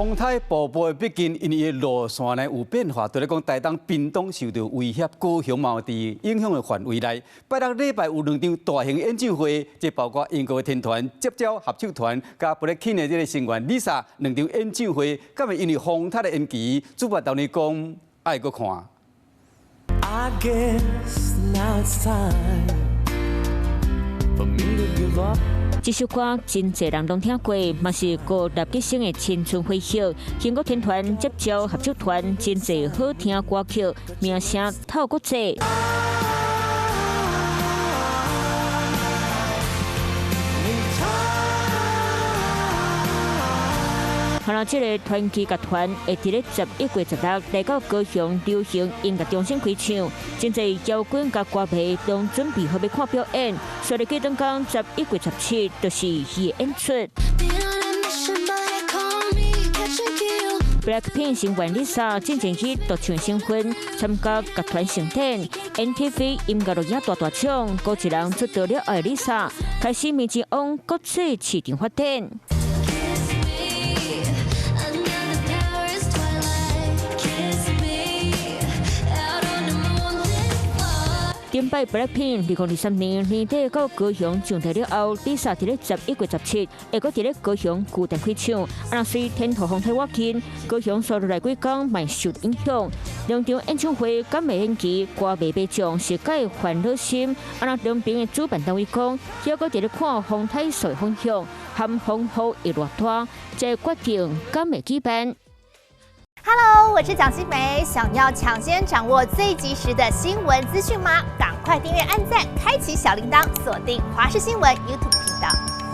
風颱步步的逼近，因為伊的路線呢有變化，對咧講台東、屏東受著威脅，高雄嘛有佇影響的範圍內。拜六禮拜有兩場大型演唱會，這包括英國的天團接招合唱團，佮 BLACKPINK 的這个成員 Lisa 兩場演唱會，敢會因為風颱的延期，主辦單位講愛閣看。 I guess now it's time for me to give up. 這首歌真濟人攏聽過，嘛是孤立吉星的青春回憶。英國天團接招合唱團，真濟好聽歌曲，名聲透國際。看來這个傳奇樂團會佇咧11月16來到高雄流行音樂中心開唱，真濟搖滾佮歌迷攏準備好欲看表演。所以過轉工11月17就是伊的演出。BLACKPINK 成員 Lisa 進前以獨唱身份參加樂團盛典，MTV 音樂錄影大大獎，孤一人出道了後的 Lisa 開始迷之往國際市場發展。頂擺 BLACKPINK 2023年年底到高雄上台了後，Lisa 佇咧11月17會閣佇咧高雄巨蛋開唱。啊，若隨天候風颱倚近，高雄紲落來幾工嘛受影響。兩場演唱會敢會延期，歌迷民眾是會煩惱心。啊，若兩邊的主辦單位講，猶閣佇咧看風颱受的風向，含風雨會偌大，才會決定敢會舉辦。 Hello，我是蔣新梅，想要搶先掌握最及時的新聞資訊嗎？趕快訂閱、按讚、開啟小鈴鐺，鎖定華視新聞 YouTube 頻道。